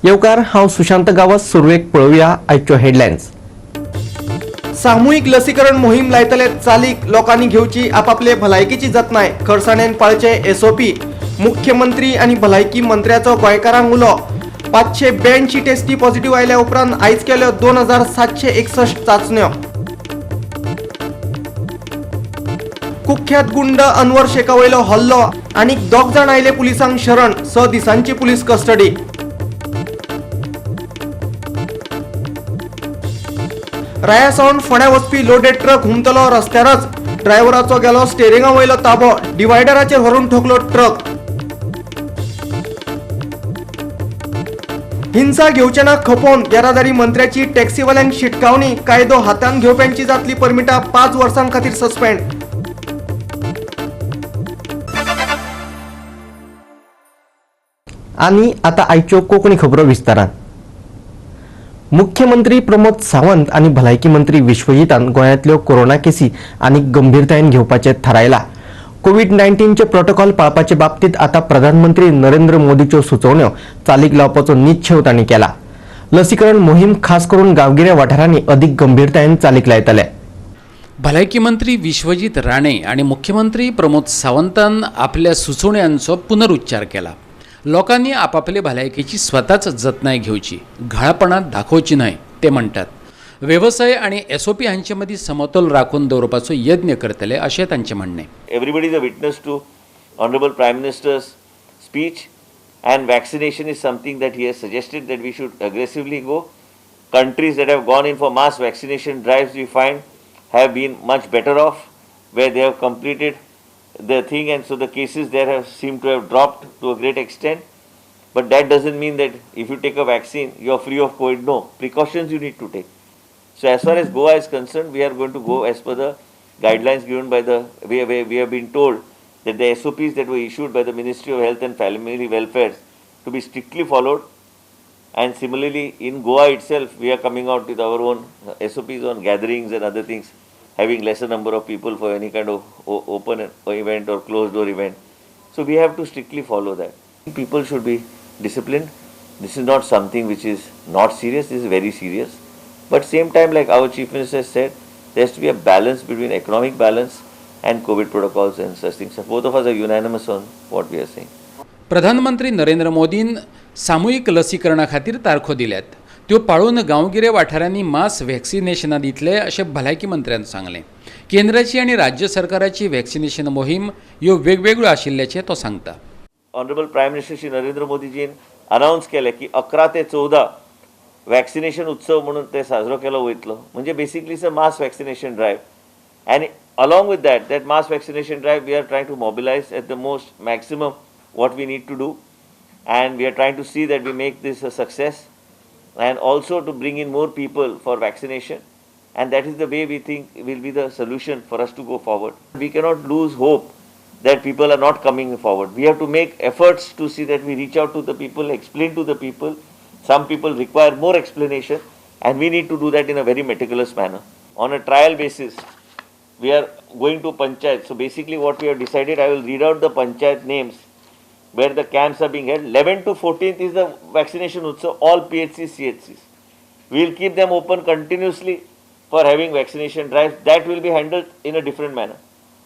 येवकार, हांव सुशांत गांवस. सुरवेक पळोवया आयच्यो हेडलायन्स. सामूहिक लसीकरण मोहीम लायतले चालीक, लोकांनी घेवची आपापले भलायकेची जतनाय, खरसाणेन पाळचे एसओपी. मुख्यमंत्री आनी भलायकी मंत्र्याचो गोंयकारांक उलो. 582 टेस्टी पॉझिटिव्ह आयल्या उपरांत आयज केल्यो 2761 चाचण्यो. कुख्यात गुंड अनवर शेखा वयलो हल्लो, आनी 2 जाण आयले पुलिसांक शरण, 6 दिसांची पुलीस कस्टडी. राया सावन फोंड्या वचपी लोडेड ट्रक हुमतलो रस्त्यारच, ड्रायव्हराचो गेलो स्टेरिंगा वयलो ताबो, डिवायडराचेर व्हरून ठोकलो ट्रक. हिंसा घेवचे ना खपोवन येरादारी मंत्र्याची टॅक्सीवाल्यांक शिटकावणी, कायदो हातांत घेवप्यांची जातली परमिटां 5 वर्सां खातीर सस्पेंड. आनी आतां आयच्यो कोंकणी खबरो विस्तारान. मुख्यमंत्री प्रमोद सावंत आनी भलायकी मंत्री विश्वजीतान गोंयांतल्यो कोरोना केसी आनी गंभीरतायेन घेवपाचें थारायलां. कोवीड-19चे प्रोटोकॉल पाळपाचे बाबतींत आतां प्रधानमंत्री नरेंद्र मोदीच्यो सुचोवण्यो चालीक लावपाचो निश्चेव तांणी केला. लसीकरण मोहीम खास करून गांवगिऱ्या वाठारांनी अदीक गंभीरतायेन चालीक लायतले. भलायकी मंत्री विश्वजीत राणे आनी मुख्यमंत्री प्रमोद सावंतान आपल्या सुचोवण्यांचो पुनरुच्चार केला. लोकांनी आपापले भलायकेची स्वताच जतनाय घेवची, घाळपणां दाखोवची न्हय ते म्हणटात. वेवसाय आनी एसओपी हांचे मदीं समतोल राखून दवरपाचो यत्न करतले अशें तांचें म्हणणें. Everybody is a witness to honourable prime minister's speech and vaccination is something that he has suggested that we should aggressively go. Countries that have gone in for mass vaccination drives we find have been much better off, where they have completed the thing, and so the cases there have seemed to have dropped to a great extent. But that doesn't mean that if you take a vaccine you are free of COVID. No, precautions you need to take. So as far as Goa is concerned, we are going to go as per the guidelines given by the, we have been told that the SOPs that were issued by the Ministry of Health and Family Welfare to be strictly followed. And similarly in Goa itself, we are coming out with our own SOPs on gatherings and other things, having lesser number of people for any kind of open event or closed door event. So we have to strictly follow that. People should be disciplined. This is not something which is not serious, this is very serious. But same time, like our Chief Minister said, there has to be a balance between economic balance and COVID protocols and such things. So both of us are unanimous on what we are saying. प्रधानमंत्री नरेंद्र मोदीन सामूहिक लसीकरणा खातीर तारखो दिल्यात, त्यो पाळून गांवगिरे वाठारांनी मास व्हॅक्सिनेशनां दितले अशें भलायकी मंत्र्यान सांगलें. केंद्राची आनी राज्य सरकाराची व्हॅक्सिनेशन मोहीम ह्यो वेगवेगळ्यो आशिल्ल्याचें तो सांगता. Honourable prime minister Shri Narendra मोदीजीन announce केलें की 11 ते 14 वॅक्सिनेशन उत्सव म्हणून ते साजरो केलो वयतलो. म्हणजे basically it's a mass vaccination drive, and along with that that mass vaccination drive we are trying to mobilise at the most maximum what we need to do, and we are trying to see that we make this a success, and also to bring in more people for vaccination, and that is the way we think will be the solution for us to go forward. We cannot lose hope that people are not coming forward. We have to make efforts to see that we reach out to the people, explain to the people. Some people require more explanation, and we need to do that in a very meticulous manner. On a trial basis, we are going to panchayat. So basically what we have decided, I will read out the panchayat names where the camps are being held. 11 to 14th is the vaccination utsav, all PHCs, CHCs. We will keep them open continuously for having vaccination drives. That will be handled in a different manner.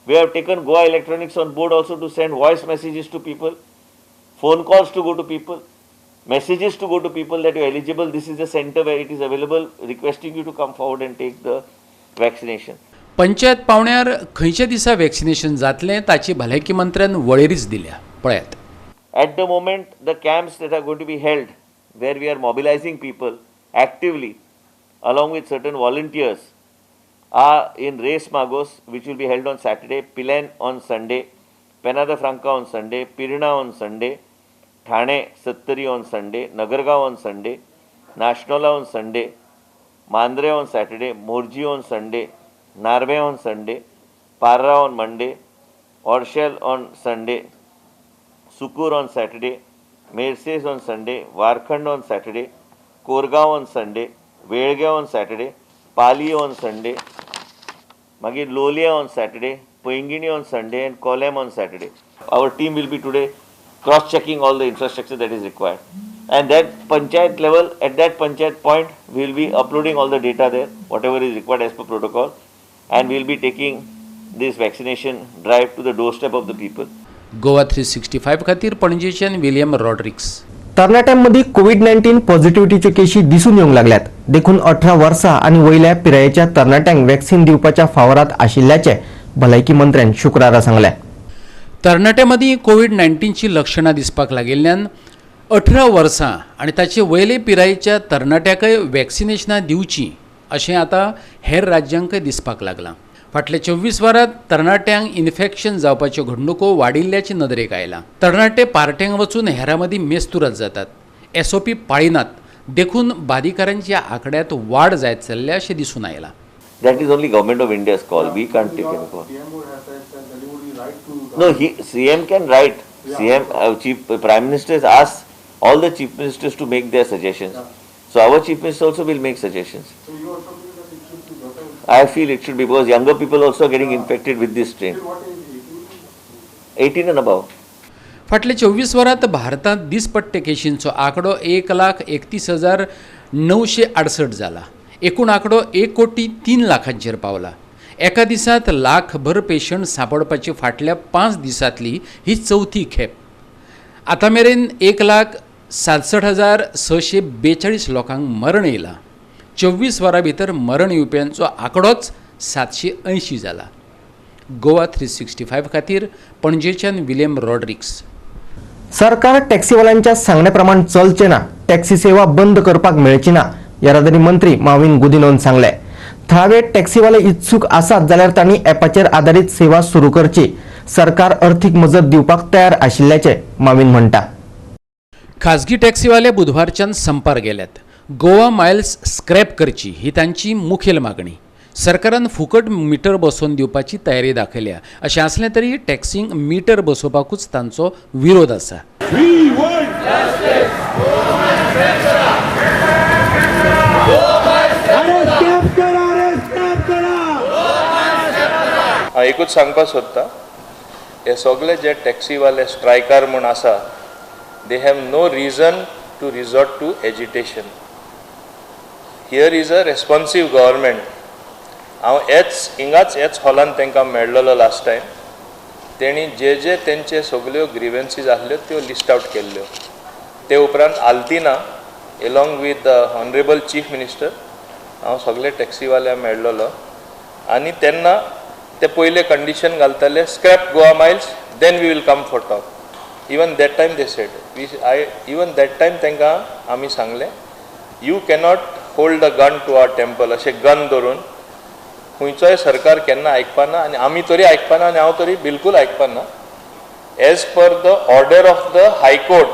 We have taken Goa Electronics on board also to send voice messages to people, phone calls to go to people, messages to go to people that you are eligible. This is the center where it is available, requesting you to come forward and take the vaccination. Panchayat पावण्यार खंयच्या दिसा vaccination जातलें ताची भलायकी मंत्र्यान वळेरीच दिल्या, पळयात. At the moment, the camps that are going to be held, where we are mobilizing people actively along with certain volunteers, are in Reis Magos, which will be held on Saturday, Pilen on Sunday, Penada Franca on Sunday, Pirna on Sunday, Thane Sattari on Sunday, Nagargaon on Sunday, Nashnola on Sunday, Mandre on Saturday, Morji on Sunday, Narve on Sunday, Parra on Monday, Orshel on Sunday, Sukur on Saturday, Merces on Sunday, Warkhand on Saturday, Korgaon on Sunday, Velguem on Saturday, Pali on Sunday, मागीर Loliem on Saturday, Poinguinim on Sunday and Kolem on Saturday. Our team will be today cross-checking all the infrastructure that is required. And that panchayat level, at that panchayat point, we will be uploading all the data there, whatever is required as per protocol, and we will be taking this vaccination drive to the doorstep of the people. Goa 365 खातीर पणजेच्यान William Rodrigues. तरणाट्यांमदीं कोवीड-19 पॉझिटिव्हिटीच्यो केशी दिसून येवंक लागल्यात, देखून 18 वर्सां आनी वयल्या पिरायेच्या तरणाट्यांक वॅक्सिन दिवपाच्या फावरात आशिल्ल्याचें भलायकी मंत्र्यान शुक्रारा सांगलें. तरणाट्यांमदीं कोवीड-19ची लक्षणां दिसपाक लागिल्ल्यान 18 वर्सां आनी ताचे वयले पिरायेच्या तरणाट्यांकय वॅक्सिनेशनां दिवचीं अशें आतां हेर राज्यांकय दिसपाक लागलां. फाटल्या 24 वरांत तरणाट्यांक इन्फेक्शन जावपाच्यो घडणुको वाडिल्ल्याचे नदरेक आयलां. तरणाटे पार्ट्यांक वचून हेरां मदीं मेस्तुरत जातात, एसओपी पाळिनात, देखून बादिकारांच्या आंकड्यांत वाड जायत चल्ल्या अशें दिसून आयलां. That is only Government of India's call. We can't take any call. No, CM can write. CM, Chief Prime Minister has asked all the chief ministers to make their suggestions. So our chief minister also will make suggestions. So you also feel that it should be better? I feel it should be, because younger people also are getting infected with this strain. What is 18? 18 and above. फाटल्या 24 वरांत भारतांत दिसपट्टे केशींचो आंकडो 1,31,968 जाला. एकूण आंकडो 1,03,00,000 पावला. एका दिसांत लाखभर पेशंट सांपडपाची फाटल्या 5 दिसांतली ही चवथी खेप. आतां मेरेन 1,67,642 लोकांक मरण येयलां. 24 वरां भितर मरण येवप्यांचो आंकडोच 780 जाला. गोवा 365 खातीर पणजेच्यान विलियम रॉड्रिक्स. सरकार टॅक्सीवाल्यांच्या सांगण्या प्रमाण चलचें ना, टॅक्सी सेवा बंद करपाक मेळची ना, येरादारी मंत्री माविन गुदिनोन सांगलें. थळावे टॅक्सीवाले इत्सूक आसात जाल्यार तांणी ॲपाचेर आदारीत सेवा सुरू करची. सरकार अर्थीक मजत दिवपाक तयार आशिल्ल्याचें माविन म्हणटा. खाजगी टॅक्सीवाले बुधवारच्यान संपार गेल्यात. गोवा मायल्स स्क्रॅप करची ही तांची मुखेल मागणी. सरकारान फुकट मिटर बसोवन दिवपाची तयारी दाखयल्या. अशें आसलें तरी टॅक्सींक मिटर बसोवपाकूच तांचो विरोध आसा. हांव एकूच सांगपाक सोदता, हे सगळे जे टॅक्सीवाले स्ट्रायकार म्हूण आसा, they have no reason to resort to agitation. Here is a responsive government. हांव हेच हिंगाच हेच हॉलान तांकां मेळ्ळलो लास्ट टायम. तेणी जे जे तेंचे सगल्यो ग्रिवन्सीज आसल्यो त्यो लिस्ट आवट केल्ल्यो. ते उपरांत आल्तिना along with the honourable chief minister हांव सगळे टॅक्सीवाल्यांक मेळ्ळलो आनी तेन्ना ते पयले कंडिशन घालताले, scrap Goa miles then we will come for talk. Even that time they said, even that time तांकां आमी सांगलें, you cannot hold the gun to our temple. अशें गन धरून खंयचोय सरकार केन्ना आयकपाना आनी आमी तरी आयकपाना आनी हांव तरी बिलकूल आयकपाना. As per the order of the high court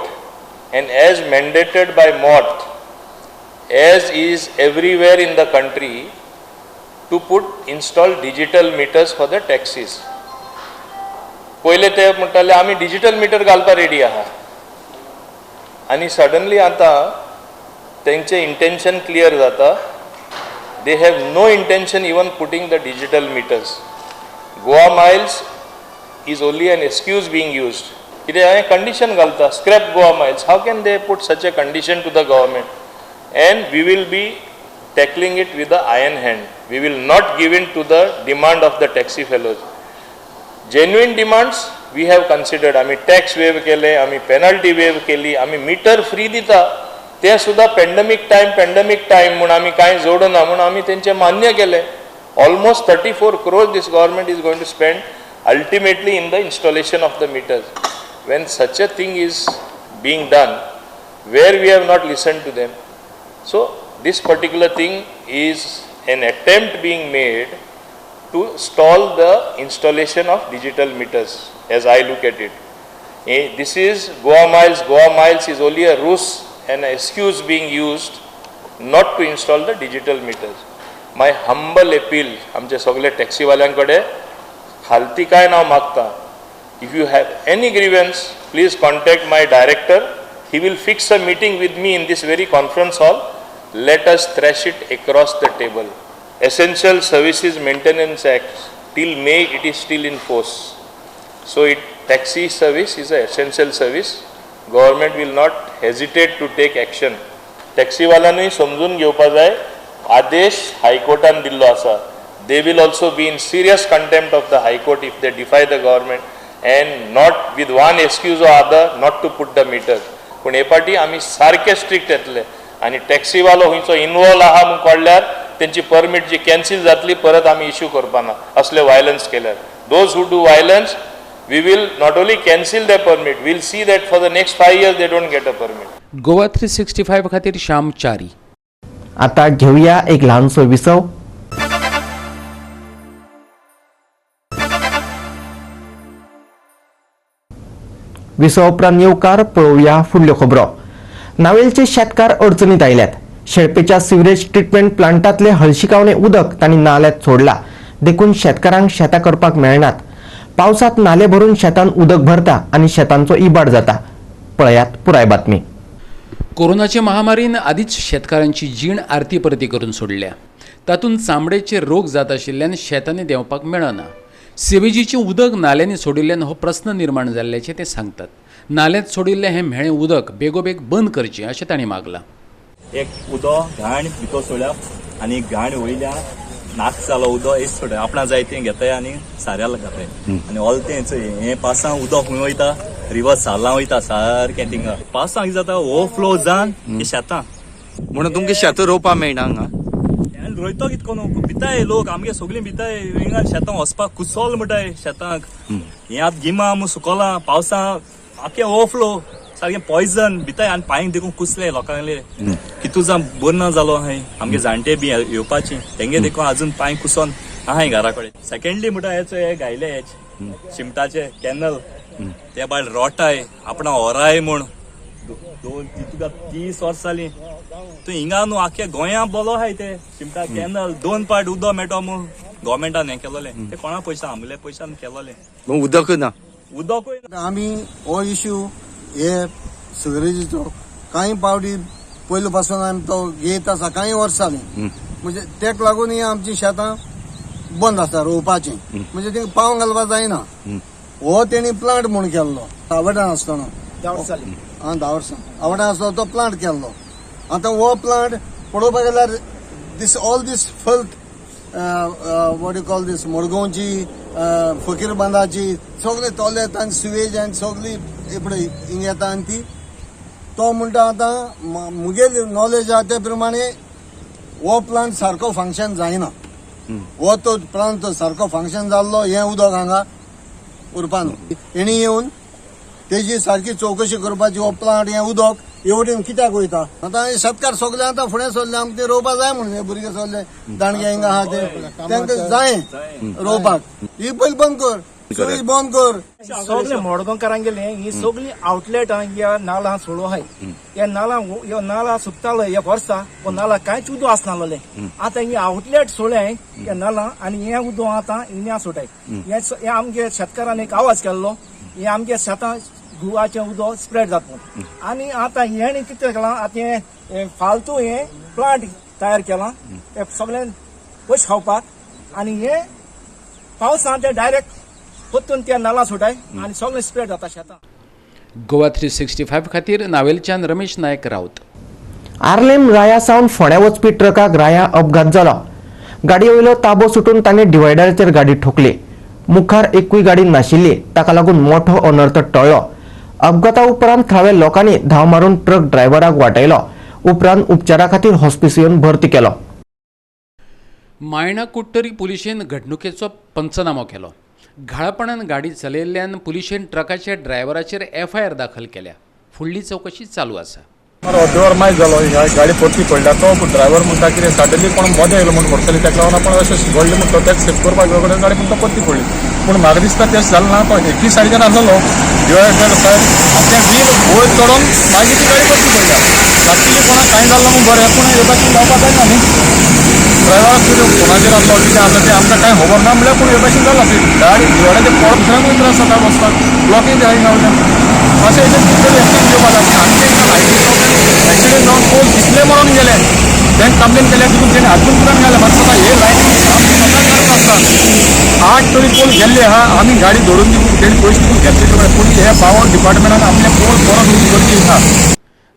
and as mandated by MOT, as is everywhere in the country, to put install digital meters for the taxis. पयले ते म्हणटाले आमी डिजिटल मिटर घालपाक रेडी आहा, आनी सडनली आतां तेंचें intention clear जाता. They have no intention even putting the digital meters. Goa miles is only an excuse being used. कितें हांवें कंडिशन घालता, scrap Goa miles. How can they put such a condition to the government? And we will be tackling it with the iron hand. We will not give in to the demand of the taxi fellows. Genuine demands we have considered. आमी tax वेव केले, आमी penalty वेव केली, आमी metre free दिता, ते सुद्दां पेंडमीक time म्हूण आमी कांय जोडना म्हूण आमी तेंचे मान्य केले. Almost 34 crore this government is going to spend ultimately in the installation of the meters. When such a thing is being done, where we have not listened to them. So this particular thing is an attempt being made to stall the installation of digital meters, as I look at it. This is Goa Miles. Goa Miles is only a ruse and an excuse being used not to install the digital meters. My humble appeal, आमचे सगळे टॅक्सीवाल्यांकडे खालती काय नाव मागता, if you have any grievance, please contact my director. He will fix a meeting with me in this very conference hall. Let us thrash it across the table. Essential Services Maintenance Act, till May it is still in force. So it taxi service is an essential service. Government will not hesitate to take action. टॅक्सीवाल्यांनूय समजून घेवपा जाय, आदेश हायकोर्टान दिल्लो आसा. They will also be in serious contempt of the high court if they defy the government and not with one excuse or other not to put the meter. पूण हे पाटी आमी सारके स्ट्रिक्ट येतले आनी टॅक्सीवालो खंयचो इनवॉल्व आहा म्हूण कळ्ळ्यार तेंची परमीट जी कॅन्सील जातली, परत आमी इश्यू करपाना असले वायलन्स केल्यार. Those who do violence, we will not only cancel the permit, will see that for the next 5 years they don't get a permit. Goa 365 खातीर श्याम च्यारी. आता घेऊया एक ल्हानसो विसव. विसव उपरांत येवकार पळोवया फुडल्यो खबरो. नावेलचे शेतकार अडचणीत आयल्यात. शेळपेच्या सिवरेज ट्रिटमेंट प्लांटांतले हळशिकावणे उदक तांणी नाल्यात सोडला, देखून शेतकारांक शेतां करपाक मेळनात. पावसांत नाले भरून शेतांत उदक भरता आनी शेतांचो इबाड जाता. पळयात पुराय बातमी. कोरोनाचे महामारीन आदींच शेतकारांची जीण आरती परती करून सोडल्या. तातूंत चामडेचे रोग जात आशिल्ल्यान शेतांनी देंवपाक मेळना. सिवेजीचें उदक नाल्यांनी सोडिल्ल्यान हो प्रस्न निर्माण जाल्ल्याचें ते सांगतात. नाल्यांत सोडिल्लें हें म्हेळें उदक बेगोबेग बंद करचें अशें तांणी मागलां. एक उदक घाण भितर सोडल्या आनी घाण वयल्या नाक जालो उदक हेच सोडल्या, आपणा जाय तें घेताय आनी साऱ्याला घाताय आनी ऑल तें हें पावसां उदक खंय वयता, रिवर सालां वयता सारकें. थिंगा पावसां कितें जाता, ओवरफ्लो जावन शेतां म्हणून तुमकां शेतां रोवपाक मेळना हांगा. रोयतो कितको न्हू, भिताय लोक आमगे सगळीं भिताय हिंगा शेतां वचपाक कुसोल म्हणटाय शेतांक. हें आतां गिमा म्हूण सुकोलां, पावसां आख्खें ओवरफ्लो सारकें पॉयजन भिताय आनी पांय देखून कुसले लोकांले. कितू जावन बरो ना जालो आहाय, आमगे जाणटे बी येवपाची तेंगे देखून अजून पांय कुसोन आहाय घरा कडेन. सेकेंडली म्हणटा हेचो हे घायले हेच शिमटाचे कॅनल ते बायल रोटाय आपणा ओराय म्हूण दोन तुका 30 वर्सां जालीं तूं हिंगा न्हू आख्या गोंया बोलो आहाय ते शिमटा कॅनल 2 पाट उदक मेळटो म्हूण गोवोरमेंटान हें केलोलें, ते कोणा पयशा आमले पयशान केलोलें, उदक ना उदकूय ना. आमी हो इश्यू हे सिवरेजीचो कांय पावटी पयलो पासून आमी तो घेत आसा कांय वर्सां जालीं, म्हणजे तेका लागून ही आमची शेतां बंद आसा रोवपाची, म्हणजे तेंका पावंक घालपाक जायना. हो तेणी प्लांट म्हूण केल्लो आवडान आसतना, 10 वर्सां आवडान आसलो तो प्लांट केल्लो. आतां हो प्लांट पळोवपाक गेल्यार this all this filth what you call this मडगांवची फकीर बांदाची सगळे तोले येता आनी सिवेज आनी सगळी इकडे हिंग येता आनी ती तो म्हणटा आतां मुगेली नॉलेज आहा ते प्रमाणे हो प्लांट सारको फंक्शन जायना. हो तो प्लांट सारको फंक्शन जाल्लो हें उदक हांगा उरपा न्हू. हेणी येवन तेजी सारकी चवकशी करपाची, हो प्लांट हें उदक हेवटेन कित्याक वयता. आतां शेतकार सगळे आतां फुडें सरले, आमकां ते रोवपा जाय म्हणून हे भुरगे सरले दाणगे हिंगा आहा ते तांकां जाय रोवपाक. ही पयलीं बंद कर, सुरी बंद कर. सगळे मडगांवकारांगेले ही सगळी आउटलेट ह्या नाला सोडो आहाय. ह्या नाला ह्यो नाला सुकतालो एक वर्सा, हो नाला कांयच उदक आसनासलें. आतां ही आउटलेट सोडले ह्या नाला आनी हें उदक आतां हिंगा सोडाय. हें आमगे शेतकारान एक आवाज केल्लो, हें आमगे शेतां गुवाचें उदक स्प्रेड जाता म्हूण. आनी आतां हेणी कितें केलां, आतां हें फालतू हें प्लांट तयार केलां हें सगळें पयशे खावपाक, आनी हें पावसांत ते डायरेक्ट परतून त्या नाला सोडाय आनी सगळें स्प्रेड जाता शेतां. गोवा 365 खातीर नावेलच्यान रमेश नायक राऊत. आर्लेम राया सावन फोंड्या वचपी ट्रकाक राया अपघात जालो. गाडये वयलो ताबो सुटून ताणें डिवायडराचेर गाडी ठोकली. मुखार एकूय गाडी नाशिल्ली, ताका लागून मोठो अनर्थ टळ्ळो. अपघाता उपरांत थळाव्या लोकांनी धांव मारून ट्रक ड्रायव्हराक वाटयलो. उपरांत उपचारा खातीर हॉस्पिसियन भरती केलो. मायणा कुडटरी पुलिशेन घडणुकेचो पंचनामो केलो. घाळपणान गाडी चलयल्ल्यान पुलिशेन ट्रकाच्या ड्रायव्हराचेर एफआयआर दाखल केल्या. फुडली चवकशी चालू आसा. अर्देवर मायज जालो, गाडी परती पडल्या. तो ड्रायव्हर म्हणटा कितें सडनली कोण मदें येयलो म्हूण व्हरतली, ताका लागून आपण अशें घडलें म्हण तो ताका सेफ करपाक गेलो, गाडी म्हणटा परती पडली. पूण म्हाका दिसता तें जालें ना, तो एकी सायडीच्यान आसलो डिवायडर सायड आनी तें व्हील वयर चडोन मागीर ती गाडी परती पडल्या. लकीली कोणाक कांय जालें म्हूण बरें, पूण हे भाशेन जावपाक जायना न्ही. ड्रायव्हराक कितें फोनाचेर आसलो कितें आसलो तें आमकां कांय खबर ना म्हणल्यार, पूण हे भाशेन जालां. गाडी डिवायडराचेर पडप दुसऱ्यांकूय त्रास जाता वचपाक, ब्लॉकेज जाय गावल्या. अशें हेजेर कितें एक्शन घेवपाक जाय. आमचे एक्सिडेंट जावन कोण कितले मरोन गेले तें कंप्लेन केल्या तितून तेणें अजून पर्यंत घालें. म्हाका दिसता हे लायन आसता. वाट तरी पोल गेल्ली आहा, आमी गाडी धरून दिवून तेणी पयशे दिवन घेतले, पूण हे पावर डिपार्टमेंटान आपले पोल परत गरजेची आहा.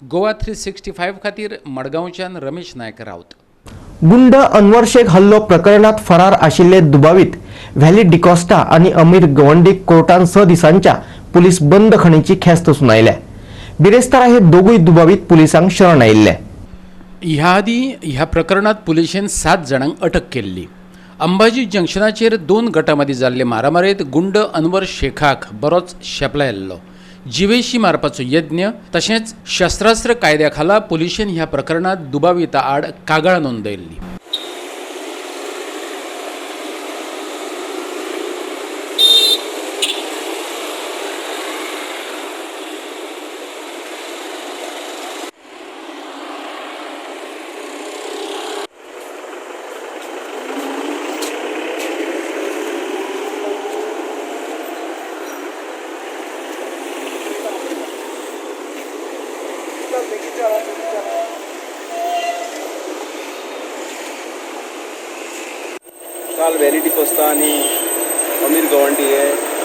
गोवा 365 खातीर मडगांवच्यान रमेश नायक राऊत. गुंड अनवर शेख हल्लो प्रकरणात फरार आशिल्ले दुबावीत व्हॅली डिकॉस्टा आनी अमीर गवंडीक कोर्टान 6 दिसांच्या पुलीस बंदखणीची ख्यास्त सुनायल्या. बिरेस्तारा हे दोगूय दुबावीत पुलिसांक शरण आयिल्ले. ह्या आदीं ह्या प्रकरणात पुलिशेन 7 जाणांक अटक केल्ली. अंबाजी जंक्शनाचेर 2 गटां मदीं जाल्ले मारामारीत गुंड अनवर शेखाक बरोच शेपलायल्लो. जिवेशी मारपाचो यत्न तशेंच शस्त्रास्त्र कायद्या खाला पुलिशेन ह्या प्रकरणात दुबाविता आड कागाळ नोंदयल्ली. काल व्हॅली डिकोस्ता आनी अमीर गवंडी हे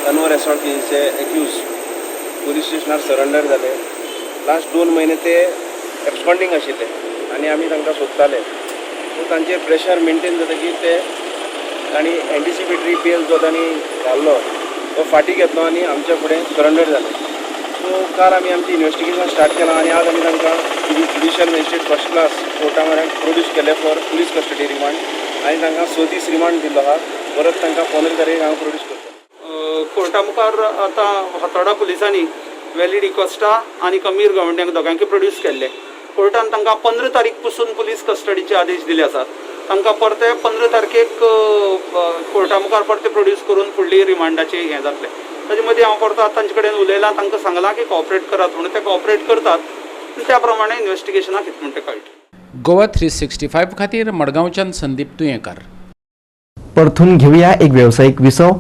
अनवर एसॉल्ट केसीचे एक्यूज पुलीस स्टेशनार सरेंडर जाले. लास्ट 2 म्हयने ते एब्सकॉन्डिंग आशिल्ले आनी आमी तांकां सोदताले. सो तांचेर प्रेशर मेनटेन जातकीर ते तांणी एन्टिसिपेटरी बेल जो तांणी घाल्लो तो फाटीं घेतलो आनी आमच्या फुडें सरेंडर जाले. सो काल आमी आमचें इन्वेस्टिगेशन स्टार्ट केलां आनी आज आमी तांकां judicial magistrate first class Carta मेरेन प्रोड्यूस केले फॉर पुलीस कस्टडी रिमांड आनी तांकां 6 दीस रिमांड दिल्लो आहा. परत तांकां 15 तारखेक हांगा प्रोड्यूस करतले. कोर्टा मुखार आतां हातोडा पुलिसांनी व्हॅली डिकॉस्टा आनी अमीर गवंड्यांक दोगांकय प्रोड्यूस केल्ले. कोर्टान तांकां 15 तारीख पसून पुलीस कस्टडीचे आदेश दिले आसात. तांकां परते 15 तारखेक कोर्टा मुखार परते प्रोड्यूस करून फुडली रिमांडाचे हें जातलें. ताजे मदीं हांव परतो आतां तांचे कडेन उलयलां, तांकां सांगलां की कॉपरेट करात म्हणून. ते कॉपरेट करतात, त्या प्रमाणे इन्वेस्टिगेशनाक कितें म्हणटा कळटा. गोवा 365 खातीर मडगांवच्यान संदीप तुयेंकार. परतून घेऊया एक व्यावसायिक विसव.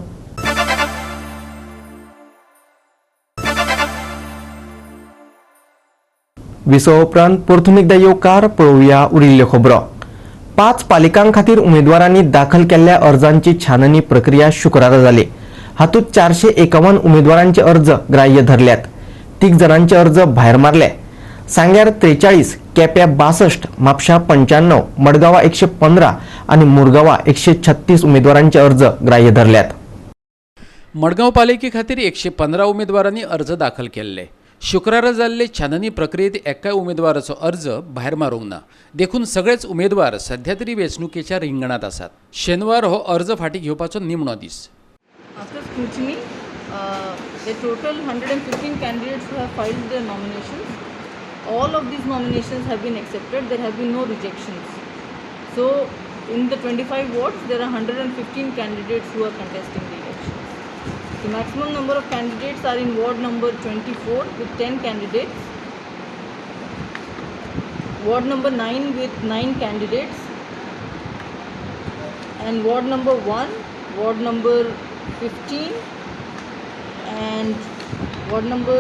विसव उपरांत परतून एकदा येवकार पळोवया उरिल्ल्यो खबरो. 5 पालिकां खातीर उमेदवारांनी दाखल केल्ल्या अर्जांची छाननी प्रक्रिया शुक्रारा जाली. हातूंत 451 उमेदवारांचे अर्ज ग्राह्य धरल्यात. 3 जाणांचे अर्ज भायर मारले. सांग्यार 43, केप्यां 62, म्हापशा 95, मडगांवा 115 आनी मुरगांवा 136 उमेदवारांचे अर्ज ग्राह्य धरल्यात. मडगांव पालिके खातीर 115 उमेदवारांनी अर्ज दाखल केल्ले. शुक्रारा जाल्ले छाननी प्रक्रियेत एकाय उमेदवाराचो अर्ज भायर मारूंक ना, देखून सगळेच उमेदवार सध्या तरी वेंचणुकेच्या रिंगणांत आसात. शेनवार हो अर्ज फाटीं घेवपाचो निमणो दीस. After scrutiny, the total 115 candidates who have filed their nominations, all of these nominations have been accepted. There have been no rejections. So, in the 25 wards, there are 115 candidates who are contesting the elections. The maximum number of candidates are in ward number 24 with 10 candidates, ward number 9 with 9 candidates, and ward number 1, ward number 15, and ward number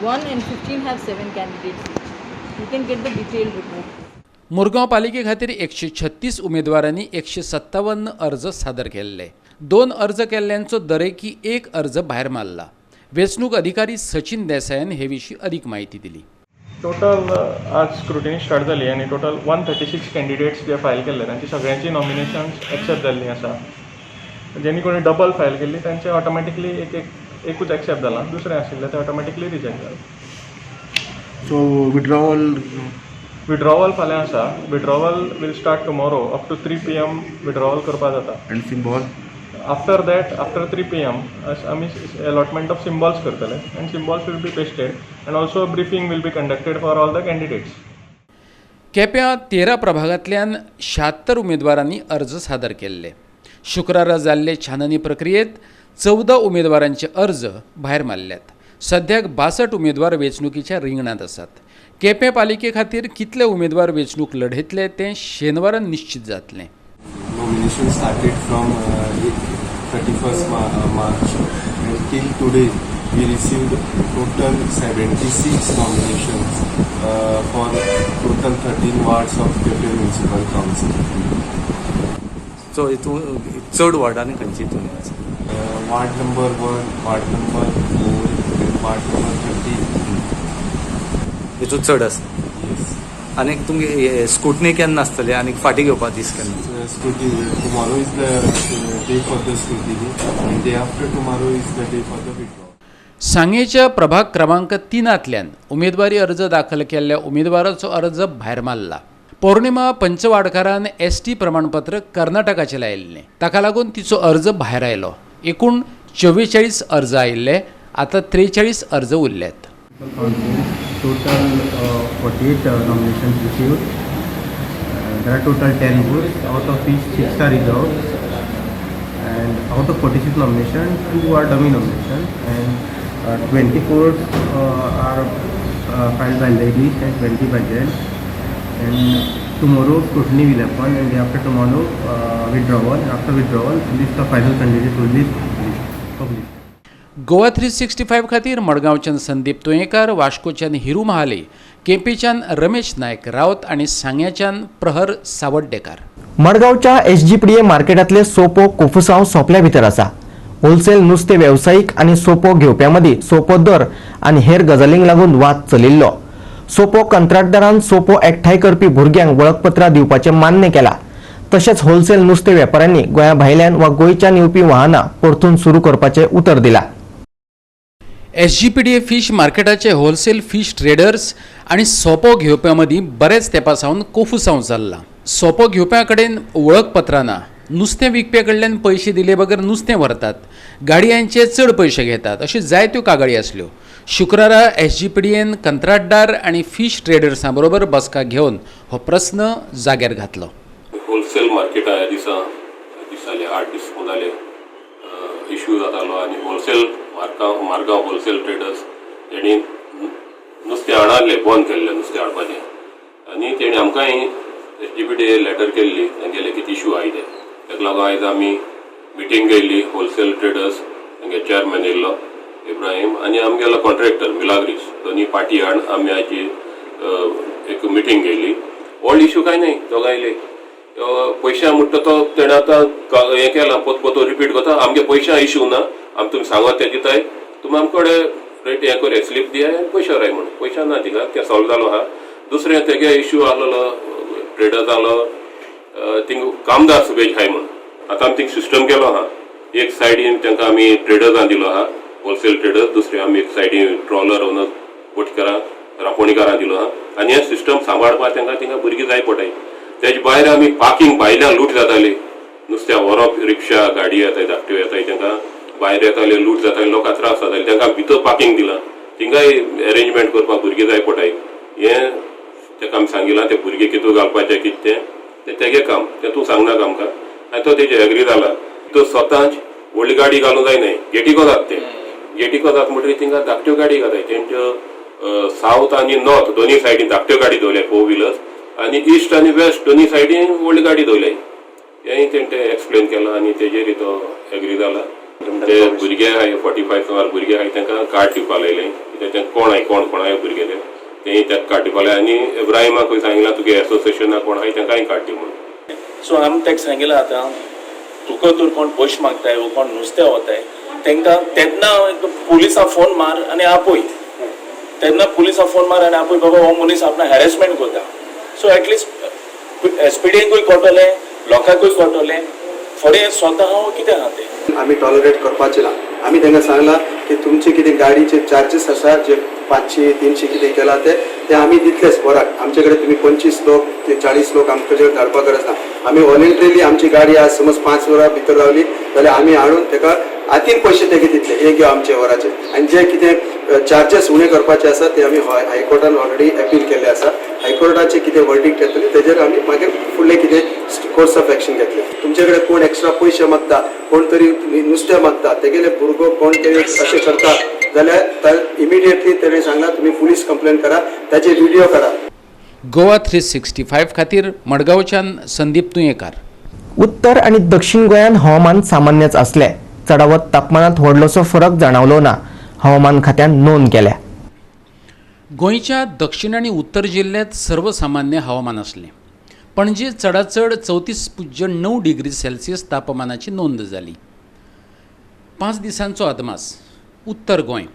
1 and 15 have 7 candidates each. You can get the detailed report. Murgaon पालिके खातीर 136 उमेदवारांनी 157 अर्ज सादर केल्ले. 2 अर्ज केल्ल्यांचो दरेकी 1 अर्ज भायर मारला. वेंचणूक अधिकारी सचिन देसायान हे विशीं अधिक माहिती दिली. टोटल आज स्क्रुटिनी स्टार्ट जाली आनी टोटल 136 कॅन्डिडेट्स जे फायल केल्ले तांची सगळ्यांची नॉमिनेशन्स एक्सेप्ट जाल्लीं आसा. जेणी कोणी डबल फायल केल्ली तांचे ऑटोमॅटिकली एक एक एकूच एक्सेप्ट जाला, दुसरें आशिल्लें तें ऑटोमॅटिकली रिजेक्ट जालें. सो विड्रॉवल विड्रॉवल फाल्यां आसा. Withdrawal will start tomorrow up to 3 PM withdrawal करपाक जाता. आनी symbol after that after 3 PM आमी अलॉटमेंट ऑफ सिम्बॉल्स करतले आनी symbols will be pasted and also briefing will be conducted for all the candidates. केप्यां 13 प्रभागांतल्यान 76 उमेदवारांनी अर्ज सादर केल्ले. शुक्रारा जाल्ले छाननी प्रक्रियेत 14 उमेदवारांचे अर्ज भायर मारल्यात. सद्याक 62 उमेदवार वेंचणुकीच्या रिंगणांत आसात. केपें पालिके खातीर कितले उमेदवार वेंचणूक लढयतले तें शेनवारा निश्चित जातलें. Nomination started from 31st March and till today we received total 76 nominations for total 13 wards of Quepem Municipal Council. तुमचो हितून चड वॉर्डांनी खंयची हितून आसा? Ward number 1, ward number 4, ward number 13 हितून चड आसा. आनी तुमगे स्कुटनी केन्ना आसतली आनी फाटीं घेवपा दीस केन्ना? Scrutiny tomorrow is the day for the scrutiny and day after tomorrow is the day for the withdrawal. सांगेच्या प्रभाग क्रमांक 3 उमेदवारी अर्ज दाखल केल्ल्या उमेदवाराचो अर्ज भायर मारला. पौर्णिमा पंचवाडकारान एसटी प्रमाणपत्र कर्नाटकाचें लायिल्लें, ताका लागून तिचो अर्ज भायर आयलो. एकूण 44 अर्ज आयिल्ले, आतां 43 अर्ज उरल्यात. Total 48 nominations received. There are total 10 booths, out of which 6 are reserved, and out of 46 nominations, 2 are dummy nominations, and 24 are filed by ladies and 20 by gents. And tomorrow scrutiny will happen, and day after tomorrow withdrawal. And after withdrawal, list of final candidates will be published. Goa 365 खातीर मडगांवच्यान संदीप तुयेंकार, वास्कोच्यान हिरू महाले, केपेंच्यान रमेश नायक रावत आनी सांग्याच्यान प्रहर सावड्डेकार. मडगांवच्या SGPDA मार्केटांतले सोपो कोफुसांव सोंपल्या भितर आसा. Wholesale नुस्तें वेवसायीक आनी सोपो घेवप्यां मदीं सोपो दर आनी हेर गजालींक लागून वाद चलिल्लो. सोपो कंत्राटदारान सोपो एकठांय करपी भुरग्यांक वळखपत्रां दिवपाचें मान्य केलां. तशेंच होलसेल नुस्तें वेपाऱ्यांनी गोंया भायल्यान वा गोंयच्यान येवपी वाहनां परतून सुरू करपाचें उतर दिलां. एसजीपीडीए फिश मार्केटाचे होलसेल फिश ट्रेडर्स आनी सोपो घेवप्यां मदीं बरेच तेंपा सावन कोफुसांव चल्लां. सोपो घेवप्यां कडेन वळखपत्रां ना, नुस्तें विकप्या कडल्यान पयशे दिले बगर नुस्तें व्हरतात, गाडयांचे चड पयशे घेतात, अश्यो जायत्यो कागाळी आसल्यो. शुक्रारा एसजीपीडीएन कंत्राटदार आनी फिश ट्रेडर्सां बरोबर बसका घेवन हो प्रस्न जाग्यार घातलो. होलसेल मार्केटा ह्या दिसा जाले 8 दीस जाले इश्यू जातालो आनी होलसेल मार्गांव होलसेल ट्रेडर्स तेणी नुस्तें हाडले बंद केल्लें नुस्तें हाडपाचें आनी तेणी आमकांय एसजीपीडीए लेटर केल्ली तांगेले कितें इश्यू आहाय ते. ताका लागून आयज आमी मिटींग केल्ली होलसेल ट्रेडर्स तांगे चेअरमॅन येयल्लो इब्राहीम आनी आमगेलो कॉन्ट्रॅक्टर मिलाग्रीस दोनी पार्टी हाड आमी आयची एक मिटींग केली. व्हड इश्यू कांय न्हय दोगांयले पयशा म्हणटा तो तेणें आतां हें केलां पोत पोतो रिपीट करता आमगे पयशा इश्यू ना, आमी तुमी सांगत ते दिताय, तुमी आमचे कडेन रेट हें कर स्लीप दियाय आनी पयशे व्हराय म्हणून. पयशा ना तिका तें सॉल्व जालो आहा. दुसरें तेगे इश्यू आहलोलो ट्रेडर जालो थिंग कामदार सुबेज आहाय म्हणून आतां आमी थिंग सिस्टम केलो आहा. एक सायडीन तांकां आमी ट्रेडर्सां दिलो आहा होलसेल ट्रेडर्स, दुसरें आमी एक सायडीन ट्रॉलर ओनर बोटकारां रांपोणीकारां दिलो आहा आनी हें सिस्टम सांबाळपाक तांकां थिंगा भुरगीं जाय पडटाय. तेजे भायर आमी पार्किंग भायल्यान लूट जाताली, नुस्त्या व्हरप रिक्षा गाडी येताय धाकट्यो येताय तांकां भायर येताले लूट जाताले लोकांक त्रास जाताले, तांकां भितर पार्किंग दिलां थिंगाय एरेंजमेंट करपाक भुरगीं जाय पडटाय. हें ताका आमी सांगिलां ते भुरगे कितू घालपाचें कितें तें तें तेगे काम तें तूं सांगनाका आमकां आनी तो तेजे एग्री जाला. तो स्वताच व्हडली गाडी घालूंक जायना, गेटीको जाता तें गेटीको जाता म्हणटकीर थिंगा धाकट्यो गाडी घाताय तेंच्यो सावथ आनी नॉर्थ दोनूय सायडीन धाकट्यो गाडी दवरल्या 4 व्हिलर्स आनी इस्ट आनी वेस्ट दोनूय सायडीन व्हडली गाडी दवरल्या. हेंय तेणें तें एक्सप्लेन केलां आनी तेजेर तो एग्री जाला. ते भुरगे आहाय 45 सुमार भुरगे आहाय तांकां कार्ड दिवपाक लायलें कित्याक तें कोण आहाय कोण कोण आहाय भुरगे ते तेंय ताका कार्ड दिवपाक लायलें आनी इब्राहिमाकूय सांगिलां तुगे एसोसिएशनाक कोण आहाय तांकांय कार्ड दी म्हणून. सो आमी ताका सांगिलां आतां तुका तर कोण पयशे मागताय वो कोण नुस्तें वताय तांकां तेन्ना पुलिसांक फोन मार आनी आपय, तेन्ना पुलिसांक फोन मार आनी आपय बाबा हो मनीस आपणा हॅरेसमेंट करता. सो एटलिस्ट एसपीडीएकूय कळटलें लोकांकूय कळटलें फुडें स्वता हांव कितें आहा तें आमी टॉलरेट करपाचें ना. आमी तांकां सांगलां की तुमचे कितें गाडीचे चार्जीस आसा जे 500 300 कितें केलां ते ते आमी दितलेच वराक. आमचे कडेन तुमी 25 लोक ते 40 लोक आमचे कडेन धाडपाक गरज ना. आमी व्हॉलेंटरीली आमची गाडी आज समज 5 वरां भितर रावली जाल्यार आमी हाडून ताका हातीन पयशे तेगे दितले एक आमचे वराचे आनी जे कितें चार्जेस उणे करपाचे आसा ते आमी हायकोर्टान ऑलरेडी अपील केल्ले आसा. हायकोर्टाचे कितें वर्डिक्ट येतले तेजेर आमी मागीर फुडले कितें कोर्स ऑफ एक्शन घेतले. तुमचे कडेन कोण एक्स्ट्रा पयशे मागता, कोण तरी नुस्तें मागता, तेगेले भुरगो कोण तरी अशें करता जाल्यार इमिडिएटली तेणें सांगलां तुमी पुलीस कंप्लेन करा, ताचे व्हिडियो काडा. गोवा 365 खातीर मडगांवच्यान संदीप तुयेंकार. उत्तर आनी दक्षिण गोंयांत हवामान सामान्यच आसलें. चडावत तापमानांत व्हडलोसो फरक जाणवलो ना, हवामान खात्यान नोंद केल्या. गोंयच्या दक्षिण आनी उत्तर जिल्ल्यांत सर्वसामान्य हवामान आसलें. पणजे चडात चड 34.9 डिग्री सेल्सियस तापमानाची नोंद जाली. 5 दिसांचो अदमास. उत्तर गोंय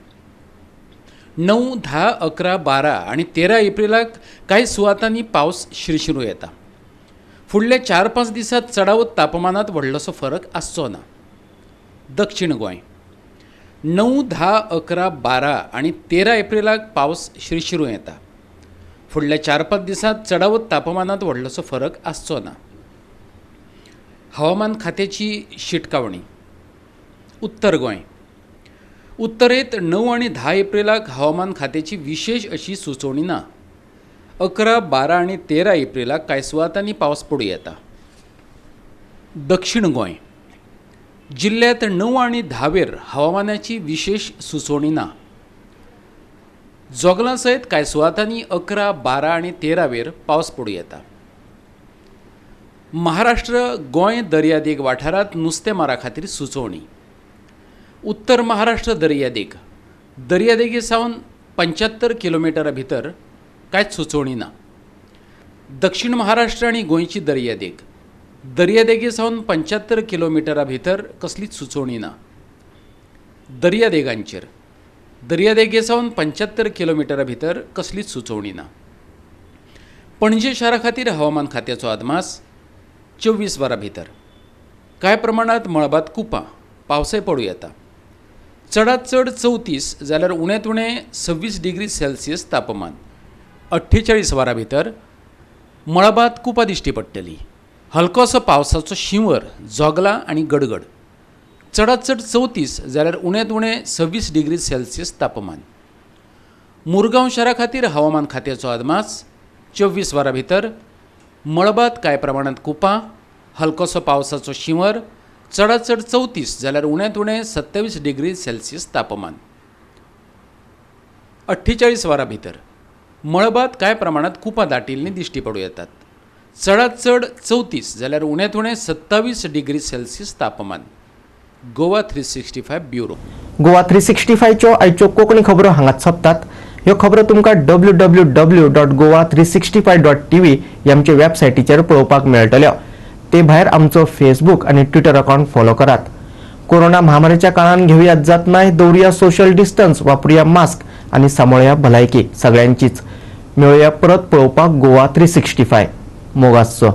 9, 10, 11, 12 आनी 13 एप्रिलाक कांय सुवातांनी पावस शिरशिरू येता. फुडल्या 4-5 दिसांत चडावत तापमानांत व्हडलोसो फरक आसचो ना. दक्षिण गोंय 9, 10, 11, 12 आनी 13 एप्रिलाक पावस शिरशिरू येता. फुडल्या 4-5 दिसांत चडावत तापमानांत व्हडलोसो फरक आसचो ना. हवामान खात्याची शिटकावणी. उत्तर गोंय उत्तरेंत 9 आनी 10 एप्रिलाक हवामान खात्याची विशेश अशी सुचोवणी ना. 11, 12 आनी 13 एप्रिलाक कांय सुवातांनी पावस पडूं येता. दक्षिण गोंय जिल्ल्यांत 9 आनी 10 वेर हवामानाची विशेश सुचोवणी ना. जोगलां सयत कांय सुवातांनी 11, 12 आनी 13 वेर पावस पडूं येता. महाराष्ट्र गोंय दर्यादेग वाठारांत नुस्तेमारा खातीर सुचोवणी. उत्तर महाराष्ट्र दर्यादेग दर्यादेगे सावन 75 किलोमिटरा भितर कांयच सुचोवणी ना. दक्षिण महाराष्ट्र आनी गोंयची दर्यादेग दर्यादेगे सावन 75 किलोमिटरा भितर कसलीच सुचोवणी ना. दर्यादेगांचेर दर्यादेगे सावन 75 किलोमिटरा भितर कसलीच सुचोवणी ना. पणजे शारा खातीर हवामान खात्याचो अदमास 24 वरां भितर कांय प्रमाणांत मळबांत कुपां, पावसय पडूं येता. चडात चड 34 जाल्यार उणेंत उणें 26 डिग्री सेल्सियस तापमान. 48 वरां भितर मळबांत कुपां दिश्टी पडटली. हलकोसो पावसाचो शिंवर, जोगलां आनी गडगड. चडात चड 34 जाल्यार उणेंत उणें 26 डिग्री सेल्सियस तापमान. मुरगांव शारा खातीर हवामान खात्याचो अदमास 24 वरां भितर मळबांत कांय प्रमाणांत कुपां, हलकोसो पावसाचो शिंवर, चडात चड 34 जाल्यार उणेंत उणें 27 डिग्री सेल्सियस तापमान. 48 वरां भितर मळबांत कांय प्रमाणांत कुपां दाटिल्लीं दिश्टी पडूं येतात. चडात चड 34 जाल्यार उणेंत उणें 27 डिग्री सेल्सियस तापमान. गोवा 365 ब्युरो. गोवा 365च्यो आयच्यो कोंकणी खबरो हांगाच सोंपतात. ह्यो खबरो तुमकां www.goa365.tv ह्या आमच्या वेबसायटीचेर पळोवपाक मेळटल्यो. ते भायर आमचो फेसबूक आनी ट्विटर अकाउंट फॉलो करात. कोरोना महामारीच्या काळान घेवया जतनाय, दवरुया सोशल डिस्टन्स, वापरुया मास्क आनी सांबाळया भलायकी सगळ्यांचीच. मेळुया परत पळोवपाक गोवा 365. मोगासचो.